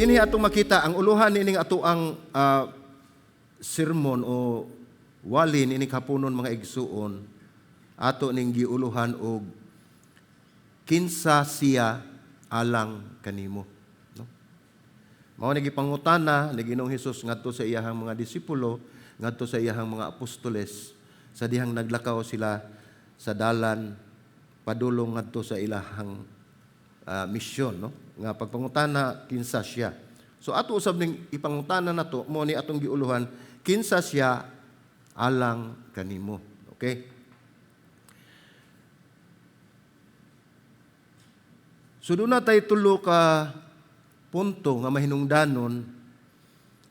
Dinhi atong makita ang uluhan nining ato ang sermon o wali nining kapunon, mga igsuon, ato ning giuluhan og "Kinsa siya alang kanimo," no? Mao ni gipangutana ni Ginoong Hesus ngadto sa iyahang mga disipulo, ngadto sa iyahang mga apostoles sa dihang naglakaw sila sa dalan padulong ngadto sa ilahang misyon, no, nga pagpangutana kinsa siya. So ato usab ning ipangutana nato. Mo ni atong giuluhan, "Kinsa siya alang kanimo?" Okay, so duna tay tulo ka punto nga mahinungdanon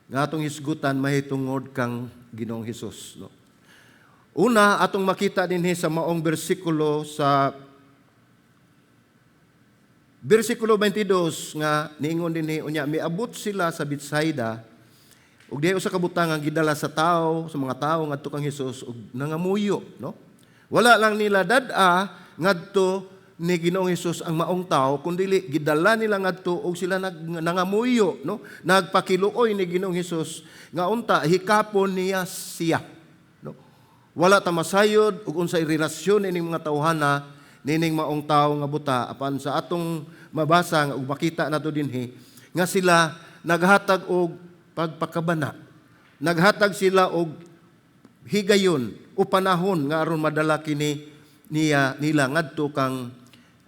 nga atong hisgutan mahitungod kang Ginoong Hesus, no? Una, atong makita dinhi sa maong bersikulo, sa bersikulo 22, nga niingon dinhi, "Unya miabot sila sa Betsaida ug dihay usa ka butang ang gidala sa tao, sa mga tawo ngadto kang Hesus ug nangamuyo," no? Wala lang nila dad-a ngadto ni Ginoong Hesus ang maong tao, kundi gidala nila ngadto ug sila nangamuyo, no? Nagpakiluoy ni Ginoong Hesus nga unta hikapon niya siya, no? Wala ta masayod ug unsay relasyon ining mga tawhana nining maong tawo nga buta, apan sa atong mabasa nga ug makita nato dinhi nga sila naghatag og pagpakabana. Naghatag sila og higayon o panahon nga aron madala kini niya nila ngadto kang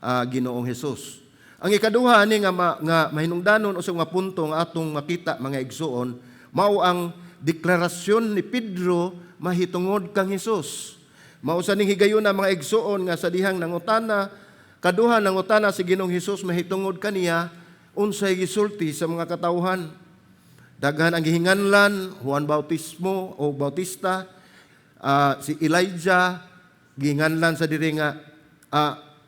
Ginoong Hesus. Ang ikaduha ni nga mahinungdanon o sa nga punto nga atong makita, mga igsuon, mao ang deklarasyon ni Pedro mahitungod kang Hesus. Mao sa ning higayon na, mga igsuon, nga sa dihang nangutana, kaduha nangutana si Ginoong Hesus mahitungod kaniya, unsay gisulti sa mga katawhan? Daghan ang gihinganlan, Juan Bautismo o Bautista, si Elijah, gihinganlan sa diri nga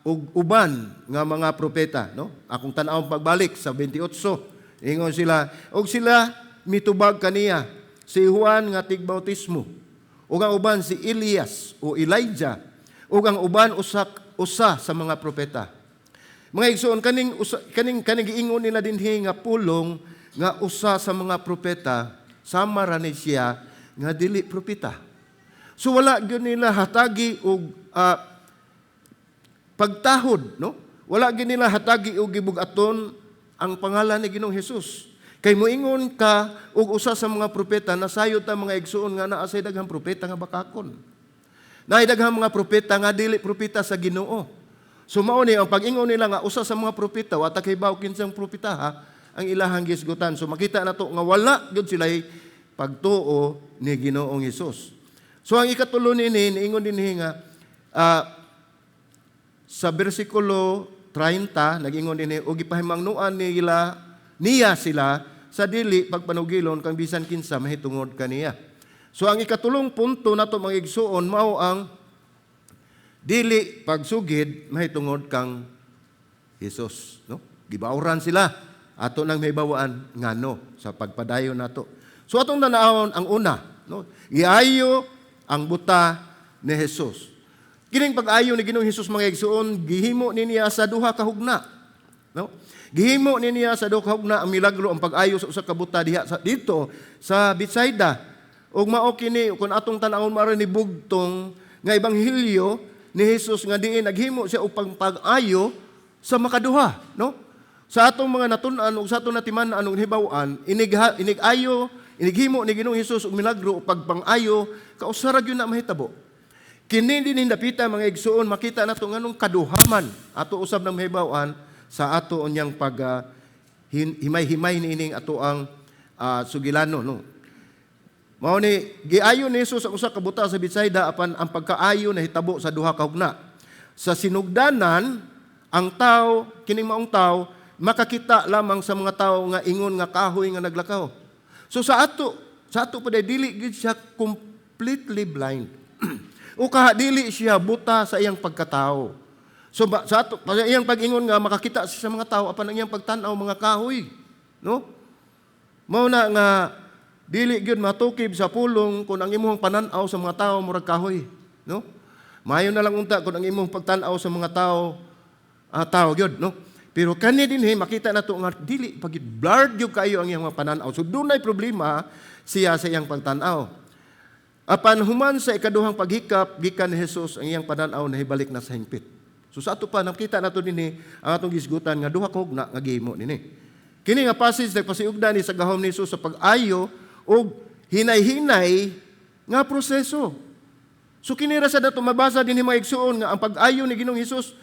ug uban nga mga propeta, no? Akong tan-awon pagbalik sa 28. Ingon sila, og sila mitubag kaniya, si Juan nga tigbautismo, ug ang uban si Elias o Elijah, ug ang uban usa usa sa mga propeta. Mga igsoon, kaning giingon nila dinhi nga pulong nga usa sa mga propeta, sama ra ni siya nga dili propeta. So wala gyud nila hatagi og pagtahod, no? Wala gyud nila hatagi og gibug-aton ang pangalan ni Ginoong Hesus. Kay moingon ka og usa sa mga propeta, nasayod ta, mga igsuon, nga naa say daghang propeta nga bakakon. Naay daghang mga propeta nga dili propeta sa Ginoo. So mao ni ang pag-ingon nila nga usa sa mga propeta, wa ta kahibaw kinsang propeta ha, ang ilahang gisgutan. So makita nato nga wala gyud sila pagtuo ni Ginoong Hesus. So ang ikatulo nini, niingon dinhi nga sa bersikulo 30, nag-ingon dinhi, "Ug gipahimangnuan nila niya sila sa dili pagpanugilon kang bisan kinsa mahitungod kaniya." So ang ikatulong punto nato, mga igsuon, mao ang dili pagsugid mahitungod kang Jesus, no? Gibawran sila. Ato nang mahibawaan ngano sa pagpadayon nato. So atong tanawon ang una, no? Giayo ang buta ni Jesus. Kining pag-ayo ni Ginoong Hesus, mga igsuon, gihimo ni niya sa duha ka hugna. No? Gihimo ni niya sa duha ka hugna ang milagro, ang pag-ayo sa usa ka buta diha sa dito sa Betsaida. Ug mao kini, kung atong tan-awon, mao ni bugtong nga ebanghelyo ni Jesus nga diin naghimo siya og pag-ayo sa makaduha, no? Sa atong mga natun-an ug sa atong natiman-an ug nahibaw-an, inig-ayo, inighimo ni Ginoong Hesus og milagro o pagpang-ayo, kausa ra gyud na mahitabo. Kini din dapita, mga igsuon, makita nato nganong kaduhaman ato usab ng mahibaw-an sa ato unyang pag himay-himay niining ato ang sugilano, no? Mao ni giayo ni Jesus ang usa ka buta sa Betsaida, apan ang pagkaayo nahitabo sa duha ka hugna. Sa sinugdanan, ang tao, kining maong tao, makakita lamang sa mga tao nga ingon nga kahoy nga naglakaw. So sa ato pa dili gid siya completely blind. O kaha dili siya buta sa iyang pagkatao. So ba, sa ato sa iyang pag-ingon nga makakita siya sa mga tao, apan ang iyang pagtan-aw mga kahoy, no? Mao na nga dili gyud matukib sa pulong kung ang imong panan-aw sa mga tao murag kahoy, no? Maayo na lang unta kung ang imong pagtan-aw sa mga tao tao gyud, no? Pero kani dinhi makita nato nga dili pag blurred gyud kayo ang iyang mga pananaw. So dunay problema siya sa iyang pagtan-aw. Apan human sa ikaduhang paghikap gikan ni Jesus, ang iyang pananaw nahibalik na sa hingpit. So sa ato pa nakita nato dinhi ang atong gisgutan nga duha ka hugna nga gihimo nini. Kini nga passage nagpasiugda ni sa gahom ni Jesus sa pag-ayo og hinay-hinay nga proseso. So kini ra sa dato mabasa dinhi, mga igsuon, nga ang pag-ayo ni Ginoong Hesus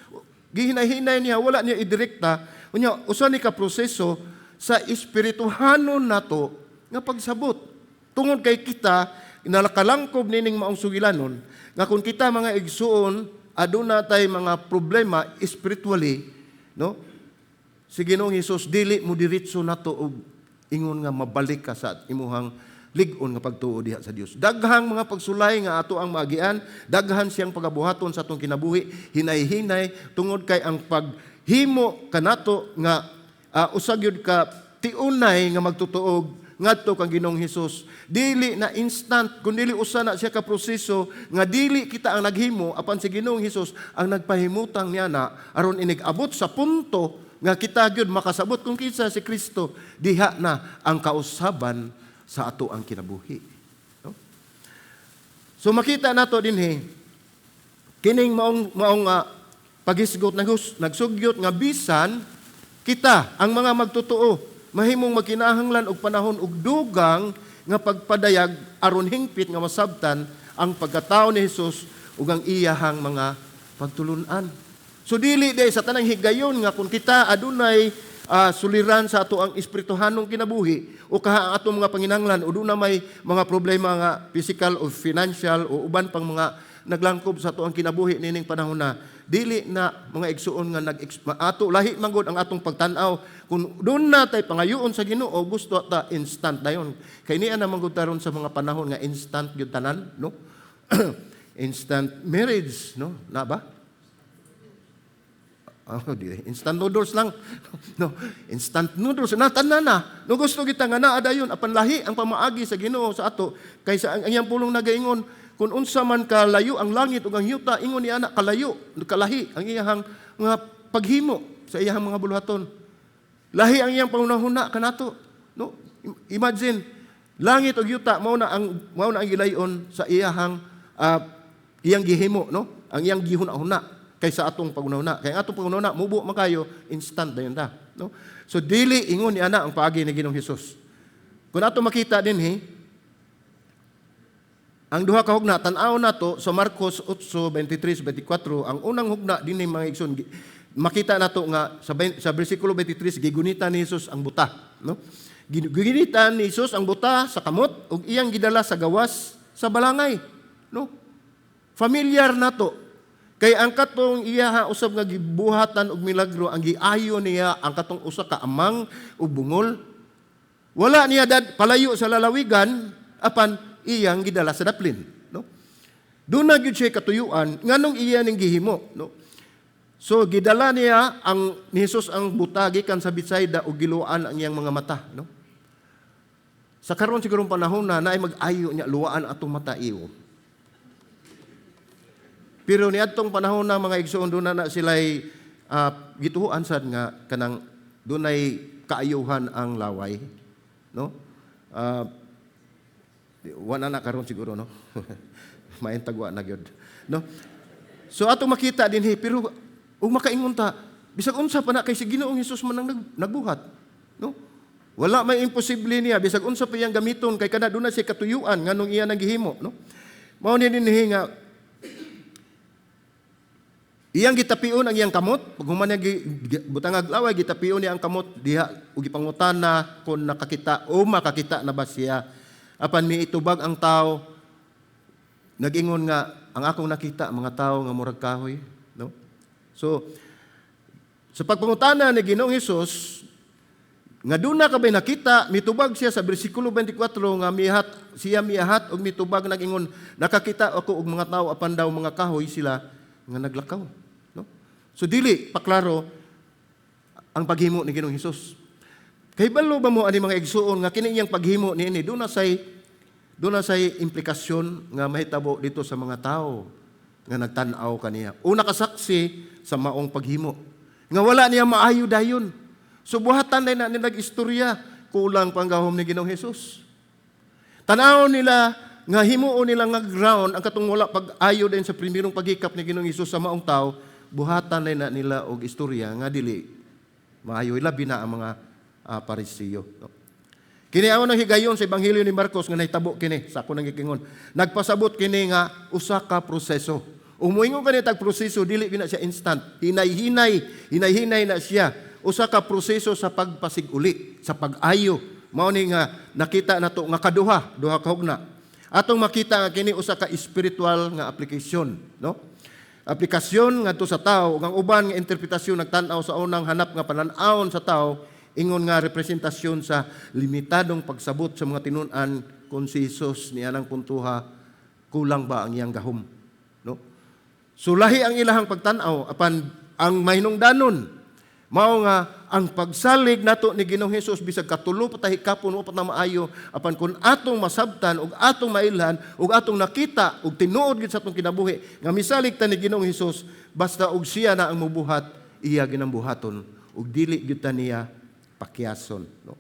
gihinay-hinay niya, wala niya idirekta. Unya usa ni ka proseso sa espirituhanon nato nga pagsabot. Tungod kay kita nalakalangkob nining maong sugilanon nga kung kita, mga igsuon, aduna tay mga problema spiritually, no? Si Ginoong Hesus dili mo diretso nato og ingon nga mabalik ka sa imuhang lig-on nga pagtuo diha sa Dios. Daghang mga pagsulay nga ato ang maagian, daghan siyang pagabuhaton sa atong kinabuhi, hinay-hinay, tungod kay ang paghimo kanato nga usa gyud ka tiunay nga magtutuog ngadto kang Ginoong Hesus. Dili na instant, kun dili usa na siya ka proseso nga dili kita ang naghimo apan si Ginoong Hesus ang nagpahimutang niya na aron inig-abot sa punto nga kita gyud makasabot kung kinsa si Kristo, diha na ang kausaban sa ato ang kinabuhi. No? So makita nato dinhi kining maong maong paghisgot nagsugyot nga bisan kita ang mga magtotoo mahimong magkinahanglan og panahon og dugang nga pagpadayag aron hingpit nga masabtan ang pagkatao ni Hesus ug ang iyahang mga pagtulun-an. So dili day sa tanang higayon nga kung kita adunay suliran sa ato ang espirituhanong kinabuhi o kaha ang atong mga panginahanglan o duna may mga problema nga physical o financial o uban pang mga naglangkob sa ato ang kinabuhi nining panahon na dili na, mga igsuon, nga nag ato lahi manggod ang atong pagtan-aw. Kung doon na tay pangayoon sa Ginoo, gusto ta instant dayon. Kay niya na manggod taron sa mga panahon nga instant gyud tanan, no? Instant marriage, no? Na ba? Oh, di, instant noodles lang. No, instant noodles na tanan na. No, gusto kita nga naa dayon, apan lahi ang pamaagi sa Ginoo sa ato kaysa ang iyang pulong nagaingon kung unsa man kalayo ang langit ug ang yuta, ingon niya na kalayo, kalahi ang iyahang mga paghimo sa iyahang mga buluhaton. Lahi ang iyang panghunahuna kanato. No? Imagine, langit ug yuta mao na ang gilayon sa iyahang iyang gihimo, no? Ang iyang gihuna-huna kaysa atong paghunahuna. Kay ang atong paghunahuna mubo man kayo, instant dayon ta, no? So dili ingon ni ana ang paagi ni Ginoong Hesus. Kung ato makita dinhi ang duha ka hugna, tan-aw nato sa Marcos 8:23 24. Ang unang hugna dinhi, mga igsoon, makita nato nga sa bersikulo 23 gigunita ni Jesus ang buta, no? Gigunita ni Jesus ang buta sa kamot ug iyang gidala sa gawas sa balangay, no? Familiar nato kay ang katong iya usab nga gibuhatan og milagro, ang giayo niya ang katong usa ka amang ug bungol. Wala niya dad palayo sa lalawigan apan iyang gidala sa daplin, no? Doon na gyud siya katuyuan nganong iya ning gihimo, no? So gidala niya ang ni Jesus ang buta gikan sa Betsaida ug giluan ang iyang mga mata, no? Sa karon sigurong panahon na naay mag-ayo niya, luwaan atong mata iyo. Pero niadtong panahon na, mga igsoon, doon na sila'y gituhuan sad nga kanang dunay kaayuhan ang laway, no? Wala na karon siguro, no? Maayong wa na gyud, no? So ato makita dinhi, pero ug makaingon ta bisag unsa pa na kay si Ginoong Hesus man ang nagbuhat, no? Wala may imposible niya bisag unsa pa iyang gamiton kay kada doon na siya katuyuan nganong iya nang gihimo, no? Mao ni dinhi nga iyang gitapion ang iyang kamot, pag human niya butangag laway, gitapion niya ang kamot diha ug gipangutana kung nakakita o makakita na ba siya. Apan miitubag ang tao, nag-ingon nga ang akong nakita mga tao nga murag kahoy, no? So sa pagpangutana ni Ginoong Hesus nga duna ka bay nakita, mitubag siya sa bersikulo 24 nga mihat siya, miahat og mitubag, nag-ingon, "Nakakita ako og mga tao apan daw mga kahoy sila nga naglakaw," no? So dili paklaro ang paghimo ni Ginoong Hesus. Kay balo ba mo ani, mga igsuon, nga kini iyang paghimo niini doon na say implikasyon nga mahitabo dito sa mga tao nga nagtan-aw kaniya o nakasaksi sa maong paghimo? Nga wala niya maayo dayon. So buhatan na nila istorya, kulang pang gahom ni Ginoong Hesus. Tanaw nila nga himuon nila nga ground ang katong wala pag-ayo din sa primerong paghikap ni Ginoong Hesus sa maong tao, buhatan na nila og istorya nga dili maayo, labi na ang mga Parisiyo. No? Kini ang nang higayon sa Ebanghelyo ni Marcos nga nahitabo kini sa ako nang giingon. Nagpasabot kini nga usa ka proseso. Umuingon kani tag proseso, dili gyud na siya instant. Hinay-hinay, hinay-hinay na siya. Usa ka proseso sa pagpasiguli, sa pag-ayo. Mao ni nga nakita nato nga kaduha, duha ka hugna. Atong makita nga kini usa ka spiritual nga application, no? Aplikasyon ngadto sa tao ug ang uban nga interpretasyon nagtan-aw sa unang hanap nga panan-awon sa tao, ingon nga representasyon sa limitadong pagsabot sa mga tinun-an kung si Jesus niya nang puntuha kulang ba ang iyang gahom, no? So lahi ang ilahang pagtan-aw, apan ang mahinungdanon mao nga ang pagsalig nato ni Ginoong Hesus, bisag katulo pa ta hikapon wa pa na maayo, apan kun atong masabtan ug atong mailhan ug atong nakita ug tinuod gid sa atong kinabuhi nga misalig ta ni Ginoong Hesus, basta og siya na ang mubuhat, iya ginang buhaton ug dili gyud ta niya pakyason, no?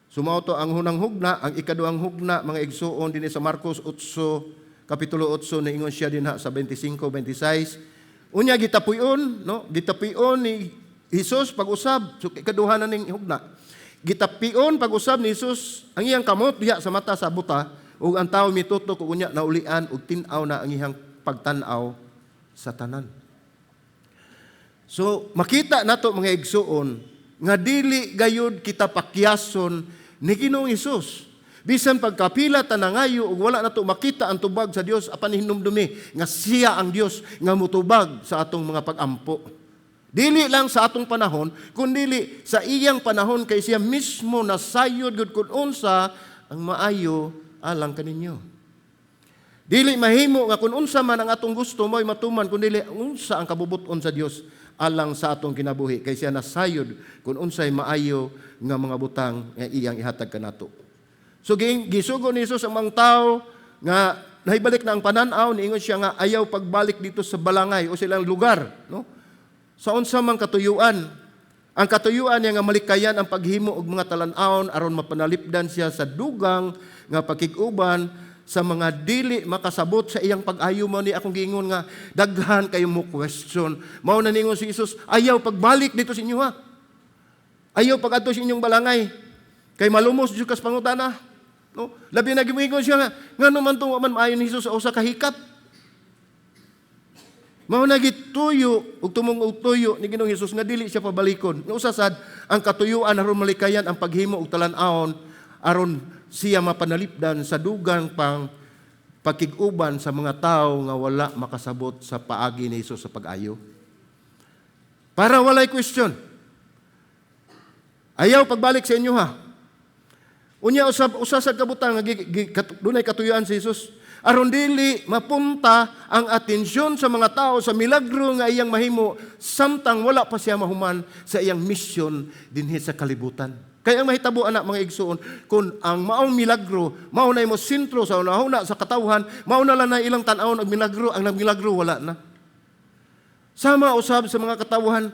So mao to ang hunang hugna. Ang ikaduhang hugna, mga igsuon, dinhi sa Marcos 8, kapitulo 8, niingon siya dinha sa 25 26, unya gitapuyon, no? Gitapuyon ni Jesus pag-usab. So ikaduha na ning hugna, gitapion pag-usab ni Jesus ang iyang kamot diha sa mata sa buta ug ang tawo mitutok ug unya naulian ug tin-aw na ang iyang pagtan-aw sa tanan. So makita nato, mga igsuon, nga dili gayud kita pakyason ni Ginoong Hesus. Bisan pagkapila ta nangayo ug wala nato makita ang tubag sa Dios, apan hinumdumi nga siya ang Dios nga mutubag sa atong mga pagampo. Dili lang sa atong panahon, kundili sa iyang panahon, kay siya mismo nasayod gud kun unsa ang maayo alang kaninyo. Dili mahimo nga kung unsa man ang atong gusto mo'y matuman, kundili unsa ang kabubut-on sa Dios alang sa atong kinabuhi, kay siya nasayod kung unsay maayo nga mga butang nga iyang ihatag kanato. So gisugo ni Jesus ang mga tao nga nahibalik na ang panan-aw, niingon siya nga ayaw pagbalik dito sa balangay o silang lugar, no? Sa unsa man katuyuan. Ang katuyuan niya nga malikayan ang paghimo og mga talan-awon aron mapanalipdan siya sa dugang nga pakig-uban sa mga dili makasabot sa iyang pag-ayo. Mo ni akong giingon nga daghan kayo mo question. Mao na ningon si Jesus, ayaw pagbalik dito sa inyo ha. Ayaw pag-adto sa inyong balangay. Kay malumos jud kas pangutana. No? Labi na giingon siya nga ngano man tong wa man maayo ni Jesus sa usa ka hikap. Mao na gituyo ug tumong og tuyo ni Ginoong Hesus nga dili siya pabalikon. Nga usa sad ang katuyuan aron malikayan ang paghimo og talan-awon aron siya mapanalipdan sa dugang pang pakig-uban sa mga tao nga wala makasabot sa paagi ni Hesus sa pag-ayo. Para walay question. Ayaw pagbalik sa inyo ha. Unya usab usa sa kabutang nga dunay katuyuan si Jesus aron dili mapunta ang atensyon sa mga tao sa milagro nga iyang mahimo samtang wala pa siya mahuman sa iyang misyon dinhi sa kalibutan. Kaya ang mahitabo ana, mga igsuon, kung ang maong milagro mao na mo sentro sa unahuna sa katawhan, mao na lang na ilang tan-awon og milagro, ang nagmilagro wala na. Sama usab sa mga katawhan.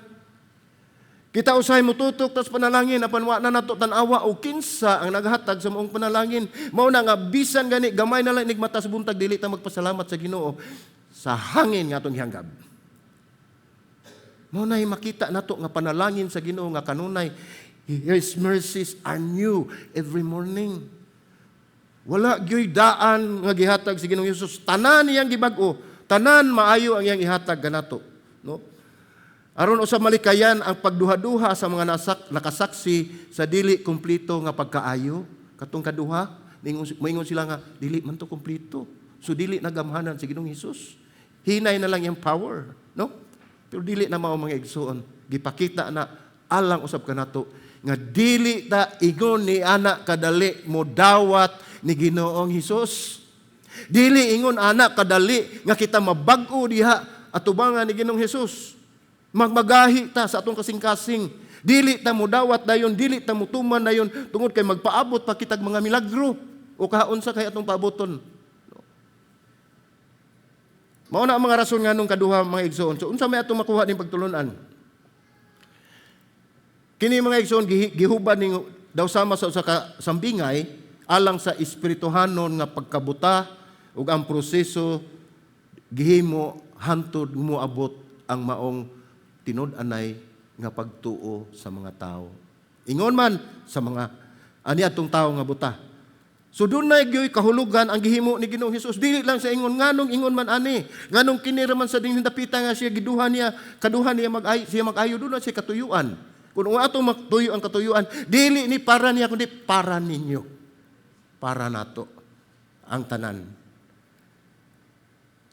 Kita usahay mututok tas panalangin, apan wa na nato tan-awa o kinsa ang naghatag sa maong panalangin. Mao na nga bisan gani gamay na lang inig mata sa buntag, dili ta magpasalamat sa Ginoo sa hangin nga atong gihanggab. Mao na makita nato nga panalangin sa Ginoo nga kanunay, His mercies are new every morning. Wala gyoy daan nga gihatag si Ginoong Hesus. Tanan iyang gibag-o, tanan maayo ang iyang ihatag kanato, no? Aron usab malikayan ang pagduha-duha sa mga nakasaksi sa dili kumplito nga pagkaayo. Katong kaduha, moingon sila nga dili man to kumplito. So dili nagamhanan si Ginoong Hesus. Hinay na lang yung power, no? Pero dili na mao, mga igsuon. Gipakita na alang usab kanato nga dili ta ingon ni ana kadali mo dawat ni Ginoong Hesus. Dili ingon ana kadali nga kita mabag-o diha atubangan ni Ginoong Hesus. Magmagahi ta sa atong kasing-kasing. Dili ta mo dawat dayon, dili ta mo tuman dayon tungod kay magpaabot pa kitag mga milagro o kaunsa kay atong paaboton. Mao na ang mga rason nganong kaduha, mga igsoon. So unsa may atong makuha ning pagtulunan? Kini, mga igsoon, gihuban ning daw sama sa usa ka sambingay alang sa espirituhanon nga pagkabuta, ug ang proseso gihimo hantod moabot ang maong tinud-anay nga pagtuo sa mga tao. Ingon man sa mga ani atong tao nga buta. So dunay gyoy kahulugan ang gihimo ni Ginoong Hesus. Dili lang sa ingon nganong ingon man ani. Nganong kini ra man sa ding dapita nga siya giduha niya, kaduha niya mag-ay siya mag-ayo, doon na siya katuyuan. Kung ang atong magtuyo ang katuyuan, dili ni para niya kundi para ninyo. Para nato ang tanan.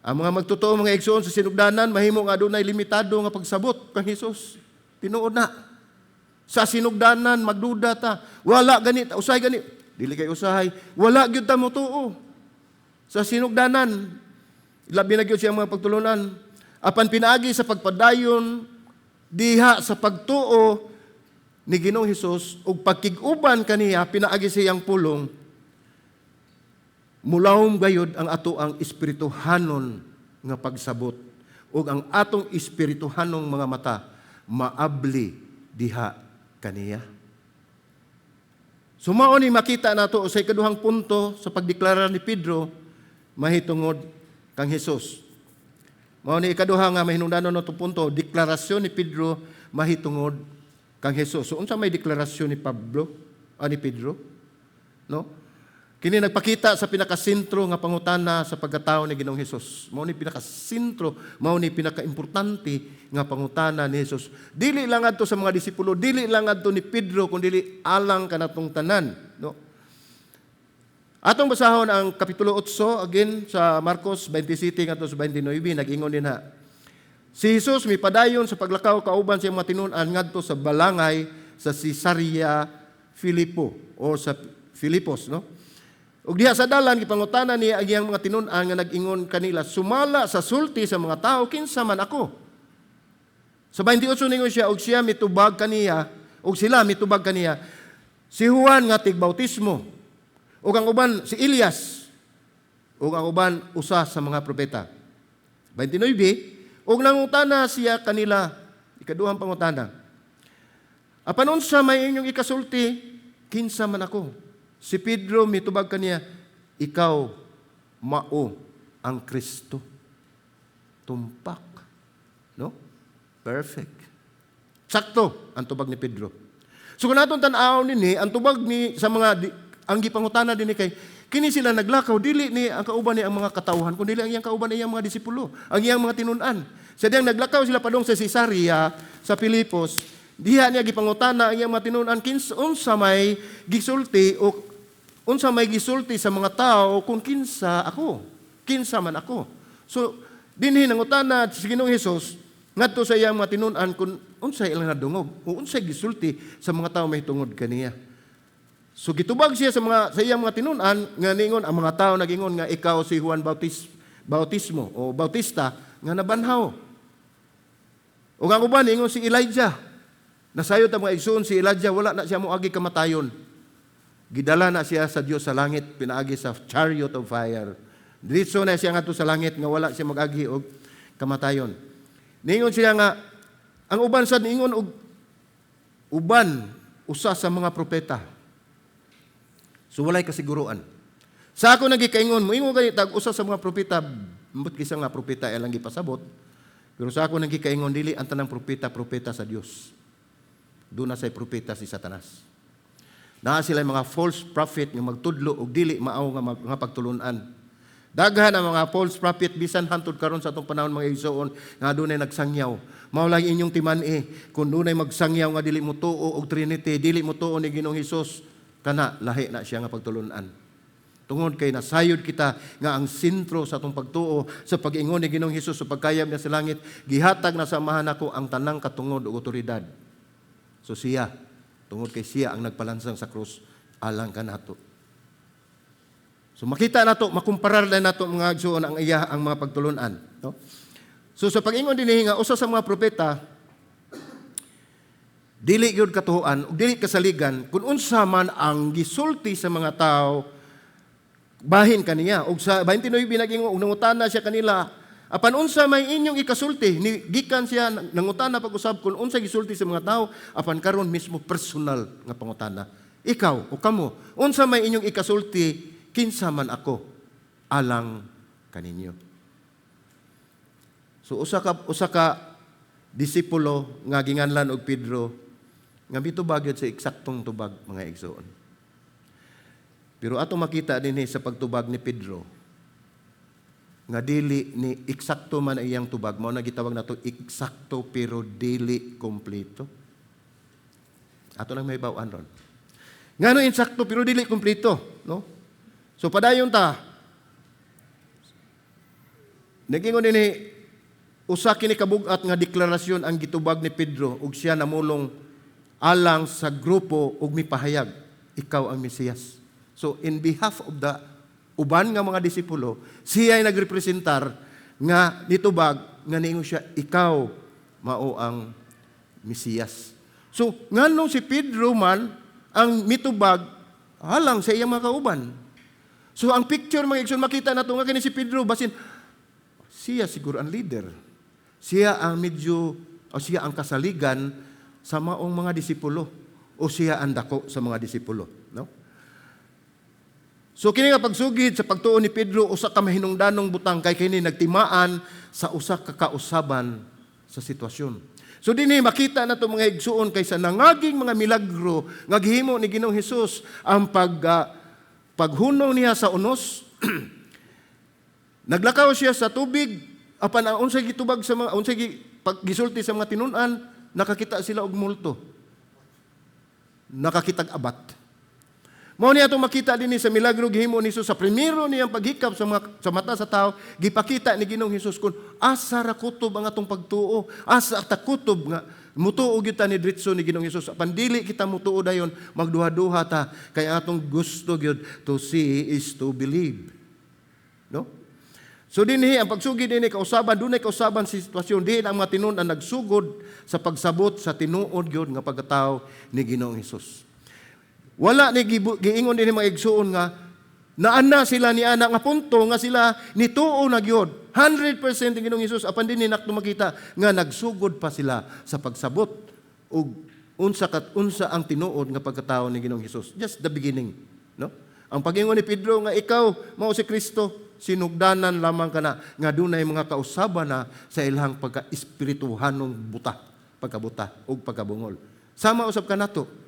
Ang mga magtotoo, mga igsoon, sa sinugdanan, mahimo nga adunay limitado nga pagsabot kang Hesus. Tinuod na. Sa sinugdanan magduda ta. Wala gani, usahay gani. Dili kay usahay, wala gyud ta motuo. Sa sinugdanan, labi na gyud siyang mga pagtulunan. Apan pinaagi sa pagpadayon diha sa pagtuo ni Ginoong Hesus ug pagkig-uban kaniya pinaagi sa iyang pulong, mulawom gayud ang ato ang espirituhanon nga pagsabot ug ang atong espirituhanong mga mata maabli diha kaniya. So mao ni makita nato sa ikaduhang punto sa pagdeklara ni Pedro mahitungod kang Hesus. Mao ni ikaduha nga mahinungdanon nato punto, deklarasyon ni Pedro mahitungod kang Hesus. So unsa may deklarasyon ni Pablo, ni Pedro? No? Kini nagpakita sa pinakasentro nga pangutana sa pagkatao ni Ginoong Hesus. Mao ni pinakasentro, mao ni pinakaimportante nga pangutana ni Hesus. Dili lang adto sa mga disipulo, dili lang adto ni Pedro, kun dili alang kanatong tanan, no? Atong basahon ang kapitulo 8 again sa Marcos 27 ngadto sa 29. Nag-ingon din ha. Si Jesus mipadayon sa paglakaw kauban siyang mga tinun-an ngadto sa balangay sa Cesarea Filipo o sa Filipos, no? Ug diha sa dalan, gipangutana niya ang iyang mga tinun-an nga nag-ingon kanila, "Sumala sa sulti sa mga tao, kinsa man ako?" Sa 28 ningon siya, og siya mitubag kaniya, og sila mitubag kaniya, "Si Juan nga tigbautismo, ug ang uban si Elias, ug ang uban usa sa mga propeta." 29, ug nangutana siya kanila, ikaduhang pangutana, "Apan unsa may inyong ikasulti, kinsa man ako?" Si Pedro mitubag kaniya, "Ikaw mao ang Kristo." Tumpak. No? Perfect. Sakto ang tubag ni Pedro. So kung natong tan-aw nini, ang tubag ni sa mga ang gipangutana dinhi kay kini sila naglakaw, dili ni ang kauban ni ang mga katawhan, kundi ang iyang kauban ni iyang mga disipulo, ang iyang mga tinun-an. Sa diyang naglakaw sila padung sa Cesarea sa Filipos, diha niya gipangutana ang iyang mga tinun-an kinsa unsa may gisulti o unsa may gisulti sa mga tao kung kinsa ako, kinsa man ako. So dinhi nangutana si Ginoong Hesus ngadto sa iyang mga tinun-an kung unsay ilang nadungog o unsay gisulti sa mga tao mahitungod kaniya. So gitubag siya sa iyang mga tinun-an nga ningon ang mga tao, nagingon nga ikaw si Juan Bautismo o Bautista nga nabanhaw. O ang uban ingon si Elijah. Nasayod ang mga igsoon, si Elijah wala na siya moagi kamatayon. Gidala na siya sa Dios sa langit pinaagi sa chariot of fire. Diretso na siya ngadto sa langit nga wala siya mag-agi og kamatayon. Ningon siya nga ang uban sad ningon og uban usa sa mga propeta. So walay kasiguruan. Sa ako nagikaingon, moingon gani tag usa sa mga propeta, ambot kisa nga propeta ilang gipasabot. Pero sa ako nagikaingon, dili ang tanang propeta propeta sa Dios. Duna say propeta si Satanas. Naa sila mga false prophet nga magtudlo og dili mao nga, nga pagtulunan. Daghan ang mga false prophet bisan hantod karon sa atong panahon, mga igsoon, nga dunay nagsangyaw. Mao lang inyong timan-i kung dunay magsangyaw nga dili mo tuo og Trinity, dili mo tuo ni Ginoong Hesus, kana lahi na siya nga pagtulunan. Tungod kay nasayod kita nga ang sentro sa atong pagtuo sa pag-ingon ni Ginoong Hesus sa pagkayab niya sa langit, "Gihatag na sa Amahan nako ang tanang katungod ug otoridad." So siya, tungod kay siya ang nagpalansang sa krus alang kanato. So makita nato, makumparar na nato, mga igsoon, ang iya ang mga pagtulunan, no? So sa pag-ingon dinhi nga usa sa mga propeta, dili gyud katuohan ug dili kasaligan kung unsa man ang gisulti sa mga tao bahin kaniya. Ug sa 29 nag-ingon, og nangutana siya kanila, Apan unsa may inyong ikasulti ni gikan siya nangutana pag-usab kung unsa gisulti sa mga tao, apan karon mismo personal nga pangutana. Ikaw o kamo, unsa may inyong ikasulti kinsa man ako alang kaninyo? So usa ka disipulo nga ginganlan og Pedro nga mitubag gyud sa eksaktong tubag, mga igsoon. Pero atong makita dinhi sa pagtubag ni Pedro nga dili ni eksakto man ang iyang tubag, mao na gitawag nato eksakto pero dili kompleto. Ato lang mahibaw-an ron. Ngano insakto pero dili kompleto, no? So padayon ta. Nagingon dinhi, usa kini kabugat nga deklarasyon ang gitubag ni Pedro ug siya namulong alang sa grupo ug mipahayag, "Ikaw ang Mesiyas." So in behalf of the uban nga mga disipulo, siya ay nagrepresentar nga nitubag nga niingon siya, "Ikaw mao ang Mesiyas." So nganong si Pedro man ang mitubag alang sa iyang mga kauban? So ang picture, mga igsoon, makita nato nga kini si Pedro basin siya siguro ang leader. Siya ang medyo o siya ang kasaligan sa maong mga disipulo o siya ang dako sa mga disipulo, no? So kini nga pagsugid sa pagtuo ni Pedro usa ka mahinungdanong butang kay kini nagtimaan sa usa ka kausaban sa sitwasyon. So dinhi makita nato, mga igsuon, kay sa nangaging mga milagro nga gihimo ni Ginoong Hesus, ang paghunong niya sa unos, naglakaw siya sa tubig, apan ang unsay gitubag sa mga unsay pag gisulti sa mga tinun-an, nakakita sila og multo. Nakakitag abat. Mao ni atong makita dinhi sa milagro gihimo ni Jesus sa primero niyang paghikap sa mata sa tao, gipakita ni Ginoong Hesus kung asa ra kutob ang atong pagtuo, asa ta kutob nga mutuo gyud ta ni diretso ni Ginoong Hesus. Apan dili kita mutuo dayon, magduha-duha ta kay atong gusto gyud, to see is to believe. No? So dinhi ang pagsugid dinhi kausaban, dunay kausaban sa sitwasyon diin ang mga tinun-an nagsugod sa pagsabot sa tinuod gyud nga pagkatao ni Ginoong Hesus. Wala ni giingon dinhi, mga igsuon, nga naana sila ni ana nga punto nga sila nituo na gyud 100% ang Ginoong Hesus, apan dinhi nato makita nga nagsugod pa sila sa pagsabot og unsa kat unsa ang tinuod nga pagkatao ni Ginoong Hesus. Just the beginning, no? Ang pagingon ni Pedro nga ikaw mao si Kristo, sinugdanan lamang kana nga dunay mga kausaban na sa ilang pagka-espirituhanong buta, pagkabuta ug pagkabungol. Sama usab kanato.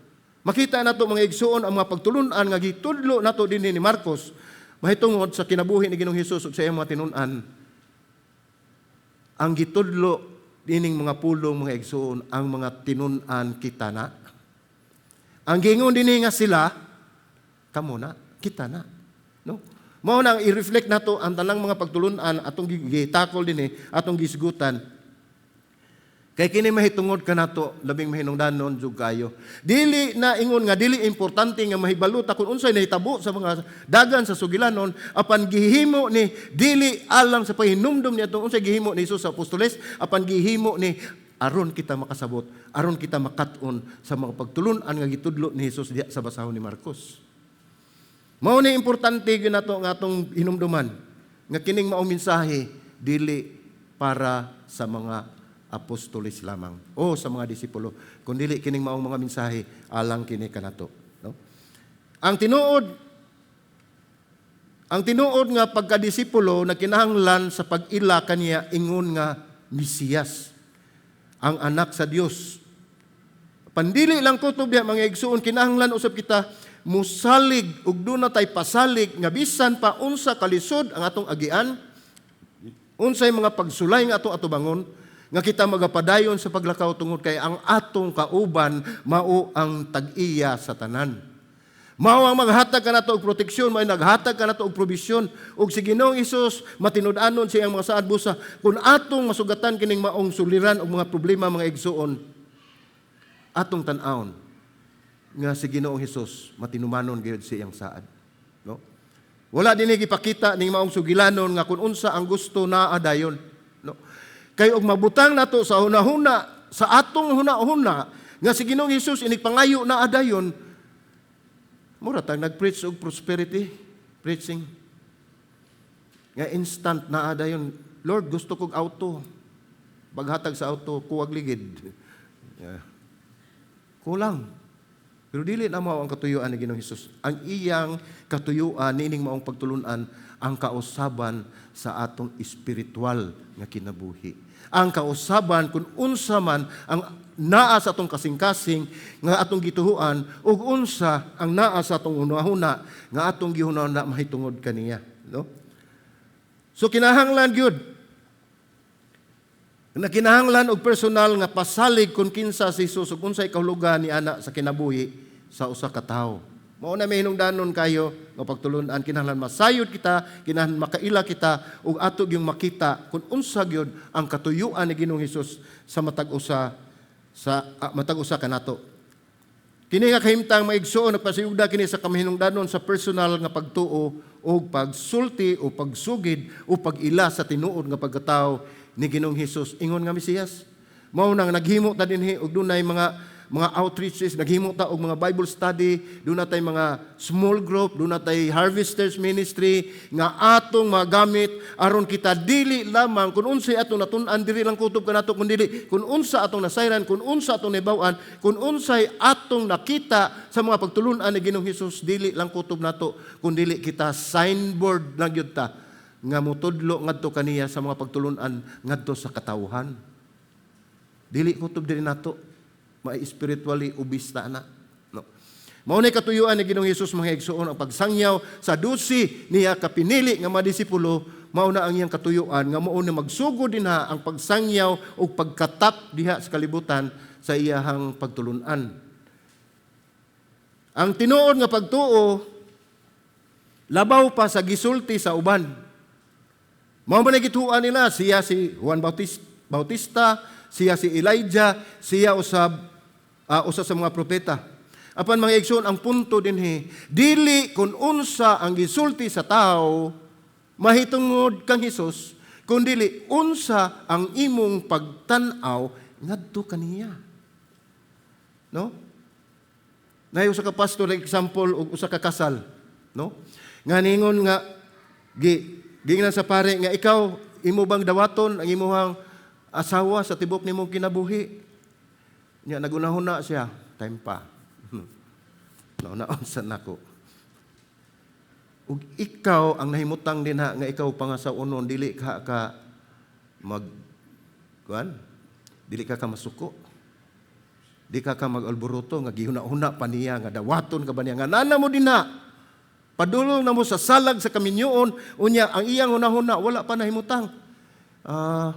Makita nato, mga igsuon, ang mga pagtulunan nga gitudlo nato dinhi ni Marcos mahitungod sa kinabuhi ni Ginoong Hesus ug sa iyang mga tinun-an. Ang gitudlo dining mga pulong, mga igsuon, ang mga tinun-an, kita na. Ang giingon dinhi nga sila, kamo na, kita na. No? Mao nang i-reflect nato ang tanang mga pagtulunan atong gitakol dinhi, atong gisgutan. Kay kini mahitungod kanato labing mahinungdanon jud kayo. Dili na ingon nga dili importante nga mahibalo ta kung unsay nahitabo sa mga dagan sa sugilanon, apan gihimo ni dili alang sa pahinumdom ni atong unsay gihimo ni Jesus sa apostoles, apan gihimo ni aron kita makasabot, aron kita makat-on sa mga pagtulun-an nga gitudlo ni Jesus diha sa basahon ni Marcos. Mao ni importante gyud nato nga atong hinumduman nga kining maong mensahe dili para sa mga apostoles lamang o sa mga disipulo, kundi kining maong mga mensahe alang kini kanato, no? Ang tinuod nga pagkadisipulo nagkinahanglan sa pag-ila kaniya ingon nga Mesiyas, ang anak sa Dios. Pandili lang kutob diha, mga igsuon, kinahanglan usab kita musalig ug duna tay pasalig nga bisan pa unsa kalisod ang atong agian, unsay mga pagsulay nga atong atubangon, nga kita magapadayon sa paglakaw tungod kay ang atong kauban mao ang tag-iya sa tanan. Mao ang maghatag kanato og proteksyon, mao naghatag kanato og probisyon, ug si Ginoong Hesus matinud-anon sa iyang mga saad busa kung atong masugatan kining maong suliran og mga problema, mga igsuon, atong tan-awon nga si Ginoong Hesus matinumanon gyud sa iyang saad, no? Wala dinhi gipakita ning maong sugilanon nga kung unsa ang gusto naa dayon, no? Kay og mabutang nato sa hunahuna, sa atong hunahuna nga si Ginoong Hesus inig pangayo naa dayon, mura tag nag-preach og prosperity preaching nga instant naa dayon. Lord, gusto kog auto. Paghatag sa auto, kuwag ligid. Yeah. Kulang. Pero dili na mao ang katuyuan ni Ginoong Hesus. Ang iyang katuyuan niining maong pagtulunan ang kausaban sa atong espiritual nga kinabuhi. Ang kausaban kung unsa man ang naa sa atong kasing-kasing nga atong gituhuan ug unsa ang naa sa atong hunahuna nga atong gihunahuna mahitungod kaniya, no? So kinahanglan gyud na kinahanglan og personal nga pasalig kung kinsa si Jesus ug unsay kahulugan ni ana sa kinabuhi sa usa ka tawo. Mao na may hinungdanon kayo nga pagtulunan, kinahanglan masayod kita, kinahanglan makaila kita ug ato gyung makita kung unsa gyud ang katuyuan ni Ginoong Hesus sa matag usa sa matag usa kanato. Kini nga kahimtang, mga igsuon, nagpasayugda kini sa kamahinungdanon sa personal nga pagtuo o pagsulti o pagsugid o pag-ila sa tinuod nga pagkatao ni Ginoong Hesus ingon nga Mesiyas. Mao nang naghimo ta dinhi og dunay mga outreaches, naghimo ta og mga Bible study, duna tay mga small group, duna tay Harvesters Ministry nga atong magamit aron kita dili lamang kung unsay atong natun-an diri lang kutob kanato, kun dili kung unsa atong nasayran, kung unsa atong nahibaw-an, kung unsay atong nakita sa mga pagtulun-an ni Ginoong Hesus, dili lang kutob nato kun dili kita signboard lang gyud ta nga motudlo ngadto kaniya sa mga pagtulun-an ngadto sa katawhan. Dili kutob diri nato, ma-spiritually obese na. No. Mao ni katuyuan ni Ginoong Hesus, mga igsuon, ang pagsangyaw sa 12 niya kapinili nga mga disipulo, mao na ang iyang katuyuan nga mao na magsugod dinha ang pagsangyaw ug pagkatap diha sa kalibutan sa iyahang pagtulunan. Ang tinuod nga pagtuo labaw pa sa gisulti sa uban. Mao man gituan nila siya si Juan Bautista, siya si Elijah, siya usab usa sa mga propeta. Apan, mga igsoon, ang punto dinhi, dili kung unsa ang gisulti sa tao mahitungod kang Hesus, kundili unsa ang imong pagtan-aw ngadto kaniya. No? Naay usa ka pastor, example og usa ka kasal, no? Nga ningon nga giingnan sa pare nga, "Ikaw, imo bang dawaton ang imuhang asawa sa tibok nimong kinabuhi?" Nya nagunahuna siya, "Time pa. Nauna sa nako." Ug ikaw ang nahimutang dinha nga ikaw pangasaw-onon, dili ka ka mag kuan, dili ka ka masuko. Di ka ka mag-alboroto nga gihuna-huna pa niya nga dawaton ka ba niya nga nana mo dinha. Padulong na mo sa salag sa kaminyoon, unya ang iyang hunahuna wala pa nahimutang. "Ah,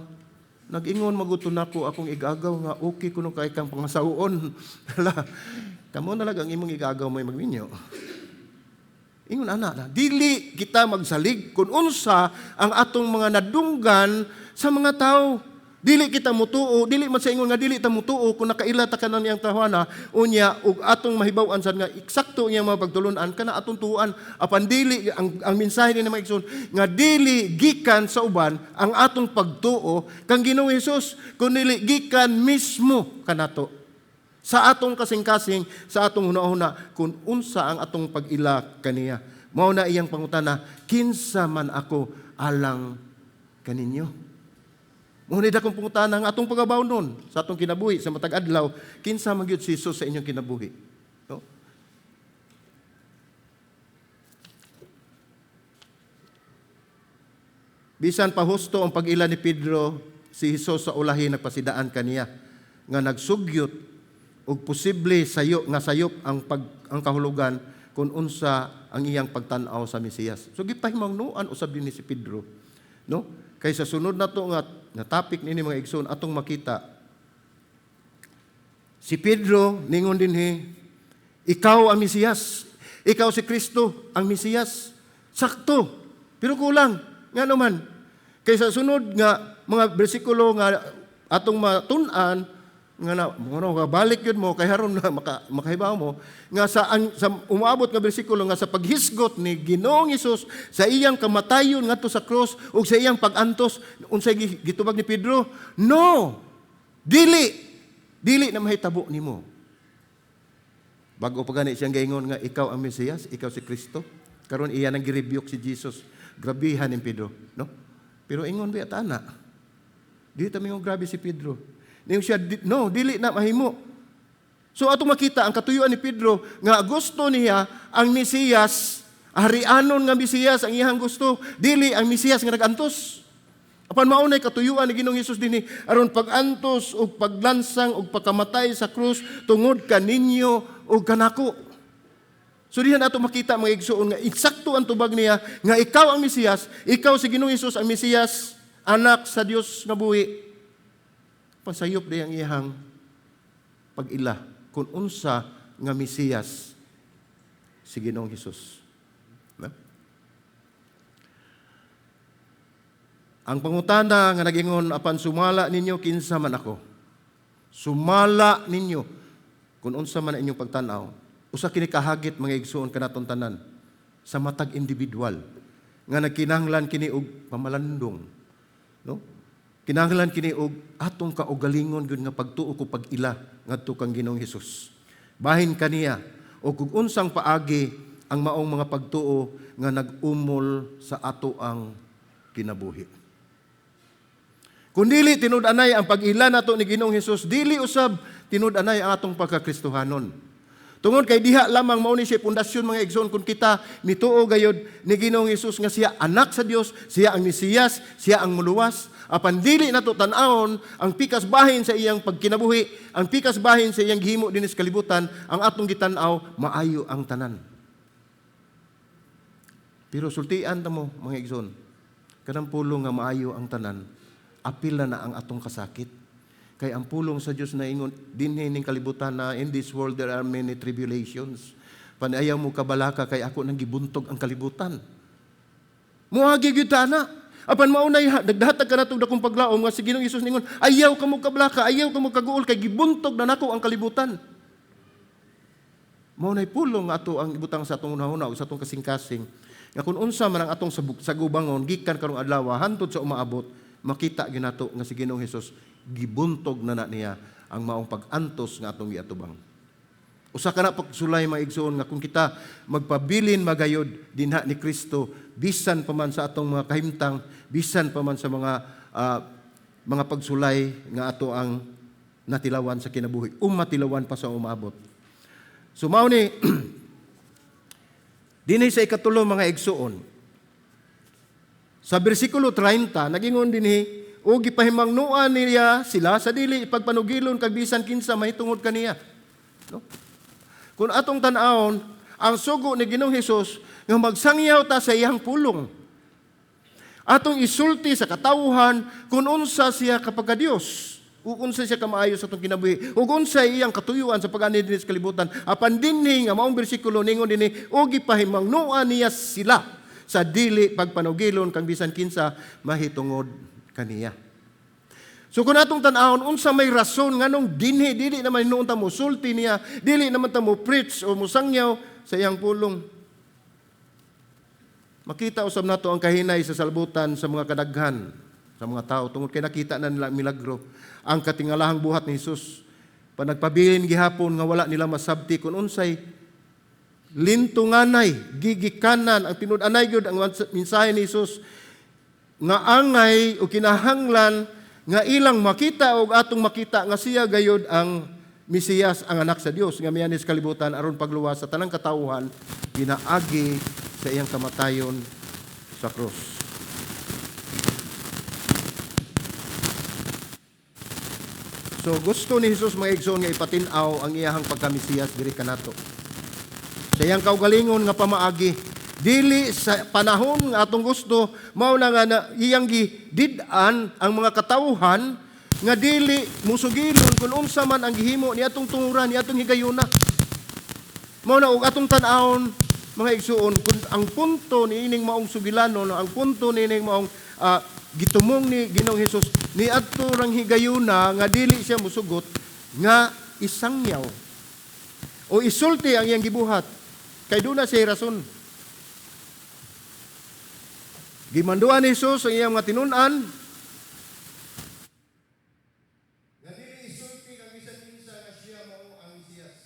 nag-ingon maguto nako akong igagaw nga okay kuno kay kang pangasawoon." Hala, kamo na lang ang imong igagaw mo magminyo. Ingon ana na, dili kita magsalig kung unsa ang atong mga nadunggan sa mga tao. Dili kita mutuo, dili man sa ingon nga dili ta mutuo kung nakaila ta kanan iyang tawana, unya ug atong mahibaw-an sad nga eksakto iyang mga pagtulunan kana atong tuoan. Apan dili ang mensahe ni mga igsoon nga dili gikan sa uban ang atong pagtuo kang Ginoong Hesus, kundi gikan mismo kanato. Sa atong kasing-kasing, sa atong hunahuna, kung unsa ang atong pag-ila kaniya. Mao na iyang pangutana, "Kinsa man ako alang kaninyo?" Mao ni dakong pangutana ang atong pagabaw nun sa atong kinabuhi sa matag adlaw, kinsa man gyud si Jesus sa inyong kinabuhi? No? Bisan pa husto ang pag-ila ni Pedro, si Jesus sa ulahi nagpasidaan kaniya nga nagsugyot og posible sayo nga sayop ang kahulugan kung unsa ang iyang pagtan-aw sa Mesiyas. So gipahimangnoan usab din ni si Pedro, no? Kay sa sunod na to nga topic nini, mga igsoon, atong makita si Pedro ningon dinhi, "Ikaw ang Mesiyas. Ikaw si Kristo, ang Mesiyas." Sakto. Pero kulang. Nga naman, kay sa sunod nga mga bersikulo nga atong matun-an nga na mo balik yun mo kay haron na makahibaw mo nga sa umaabot nga bersikulo nga sa paghisgot ni Ginoong Hesus sa iyang kamatayon ngadto sa cross ug sa iyang pag-antos, unsay gitubag ni Pedro? "No, dili dili na mahitabo nimo." Bago pa gani siyang gaingon nga ikaw ang Mesiyas, ikaw si Kristo. Karon iya nang gi-rebuke si Jesus. Grabihan ni Pedro, no? Pero ingon biya ta ana. Di ta mingon grabe si Pedro. Ningon siya, "No, dili na mahimo." So atong makita ang katuyuan ni Pedro nga gusto niya ang Mesiyas, harianon nga Mesiyas ang iyang gusto, dili ang Mesiyas nga nagantos. Apan mao nay katuyuan ni Ginoong Hesus dinhi aron pag-antos ug paglansang ug pagkamatay sa krus tungod kaninyo ug kanako. So diha nato makita, mga igsuon, nga eksakto ang tubag niya nga ikaw ang Mesiyas, ikaw si Ginoong Hesus ang Mesiyas, anak sa Dios nga buhi. Pasayop di ang iyang pag-ila kung unsa nga Mesiyas si Ginoong Hesus. No? Ang pangutana nga nagingon, "Apan sumala ninyo kinsa man ako." Sumala ninyo kung unsa man ang inyong pagtan-aw. Usa kini kahagit, mga igsuon, kanaton tanan sa matag individual nga nagkinahanglan kini og pamalandong, no? Kinahanglan kini og atong kaugalingon gyud nga pagtuo ko pag-ila ngadto kang Ginoong Hesus. Bahin kaniya o kung unsang paagi ang maong mga pagtuo nga nag-umol sa ato ang kinabuhi. Kung dili tinud-anay ang pag-ila nato ni Ginoong Hesus, dili usab tinud-anay ang atong pagkakristohanon. Tungod kay diha lamang mao ni siya pundasyon, mga igsoon, kung kita mituo gayod ni Ginoong Hesus nga siya anak sa Dios, siya ang Mesiyas, siya ang muluwas. Apan dili nato tan-awon ang pikas bahin sa iyang pagkinabuhi, ang pikas bahin sa iyang gihimo dinhi sa kalibutan, ang atong gitan-aw maayo ang tanan. Pero sultian ta mo, mga igsoon, kanang pulong nga maayo ang tanan, apil na na ang atong kasakit. Kay ang pulong sa Dios na ingon dinhi ning kalibutan na in this world there are many tribulations. Panayaw mo kabalaka kay ako nang gibuntog ang kalibutan. Muagi gyud ta na. Apan mao nay nagdahatag ka natong dakong paglaom nga si Ginoong Hesus ningon, "Ayaw ka mo kabalaka, ayaw ka mo kaguol kay gibuntog na nako ang kalibutan." Mao nay pulong nga ato ang ibutang sa atong hunahuna ug sa atong kasing-kasing. Nga kung unsa man ang atong sagubangon gikan karong adlaw hantod sa umaabot, makita gyud nato nga si Ginoong Hesus gibuntog na na niya ang maong pag-antos nga atong giatubang. Usa ka na pagsulay, mga igsoon, nga kung kita magpabilin magayod dinha ni Kristo bisan pa man sa atong mga kahimtang, bisan pa man sa mga pagsulay nga ato ang natilawan sa kinabuhi, umatilawan pa sa umaabot. So mao ni dinhi sa ikatulo, mga igsoon. Sa bersikulo 30, nagingon dinhi, "O gipahimangnuan niya sila sa dili ipagpanugilon kag bisan kinsa mahitungod kaniya." No? Kung atong tan-awon, ang sugo ni Ginoong Hesus nga magsangyaw ta sa iyang pulong. Atong isulti sa katawhan kung unsa siya kapagka-Dios, ug unsa siya kamaayo sa atong kinabuhi, ug unsa iyang katuyuan sa pag-ani dinhi sa kalibutan. Apan dinhi nga maong bersikulo ningon dinhi, "O gipahimangnuan niya sila sa dili pagpanugilon kang bisan kinsa mahitungod kaniya." So kung atong tan-awon unsa may rason nganong dinhi dili naman hinuon ta mo sulti niya, dili naman ta mo preach o mosangyaw sa iyang pulong. Makita usab nato ang kahinay sa salbutan sa mga kadaghan sa mga tao tungod kay nakita na nila ang milagro, ang katingalahang buhat ni Hesus. Pa nagpabilin gihapon nga wala nila masabti kung unsay lintunganay, gigikanan ang tinud-anay gyud ang mensahe ni Hesus nga angay o kinahanglan nga ilang makita og atong makita nga siya gayod ang Mesiyas, ang anak sa Dios nga miani sa kalibutan aron pagluwas sa tanang katawhan pinaagi sa iyang kamatayon sa krus. So gusto ni Hesus, mga igsoon, nga ipatin-aw ang iyahang pagka-Mesiyas diri kanato. Sa iyang kaugalingon nga pamaagi, dili sa panahon nga atong gusto, mao na nga na iyang gidid-an ang mga katawhan nga dili musugilon kung unsa man ang gihimo ni atong tunguran, ni atong higayuna. Mao na og atong tan-awon, mga igsuon, kung ang punto ni ining maong sugilanon, ang punto ni ining maong gitumong ni Ginoong Hesus ni adto rang higayuna nga dili siya musugot nga isangyaw o isulti ang iyang gibuhat kay duna siya rason. Gimanduan ni Hesus ang iyang mga tinun-an nga dili isulti kang bisan kinsa nga siya mao ang Mesiyas.